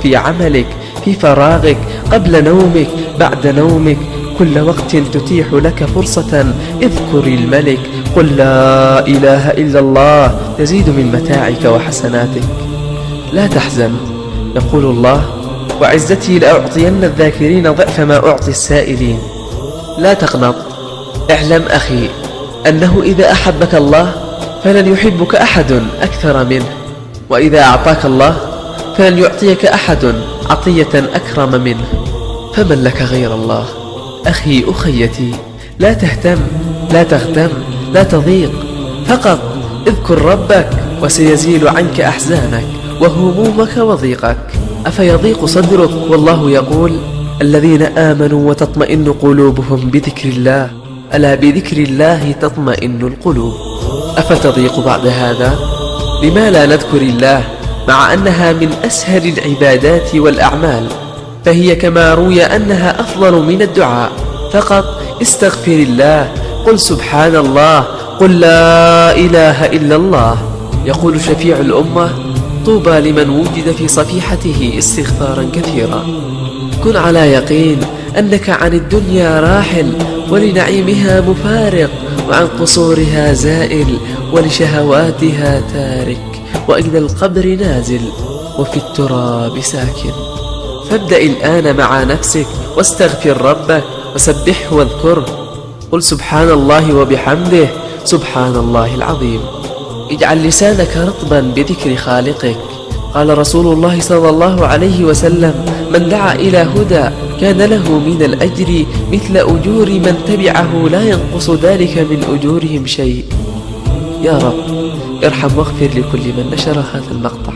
في عملك، في فراغك، قبل نومك، بعد نومك، كل وقت تتيح لك فرصة اذكر الملك، قل لا إله إلا الله، تزيد من متاعك وحسناتك. لا تحزن، يقول الله: وعزتي لأعطين الذاكرين ضعف ما أعطي السائلين. لا تقنط، اعلم أخي أنه إذا أحبك الله فلن يحبك أحد أكثر منه، وإذا أعطاك الله فلن يعطيك أحد عطية أكرم منه، فمن لك غير الله؟ أخي أخيتي، لا تهتم، لا تغتم، لا تضيق، فقط اذكر ربك وسيزيل عنك أحزانك وهمومك وضيقك. أفيضيق صدرك والله يقول: الذين آمنوا وتطمئن قلوبهم بذكر الله، ألا بذكر الله تطمئن القلوب. أفتضيق بعد هذا؟ لما لا نذكر الله مع أنها من أسهل العبادات والأعمال، فهي كما روي أنها أفضل من الدعاء. فقط استغفر الله، قل سبحان الله، قل لا إله إلا الله. يقول شفيع الأمة: طوبى لمن وجد في صفيحته استغفارا كثيرا. كن على يقين أنك عن الدنيا راحل، ولنعيمها مفارق، وعن قصورها زائل، ولشهواتها تارك، وإلى القبر نازل، وفي التراب ساكن. فابدأ الآن مع نفسك واستغفر ربك وسبحه واذكره، قل سبحان الله وبحمده، سبحان الله العظيم. اجعل لسانك رطبا بذكر خالقك. قال رسول الله صلى الله عليه وسلم: من دعا إلى هدى كان له من الأجر مثل أجور من تبعه، لا ينقص ذلك من أجورهم شيء. يا رب ارحم واغفر لكل من نشر هذا المقطع.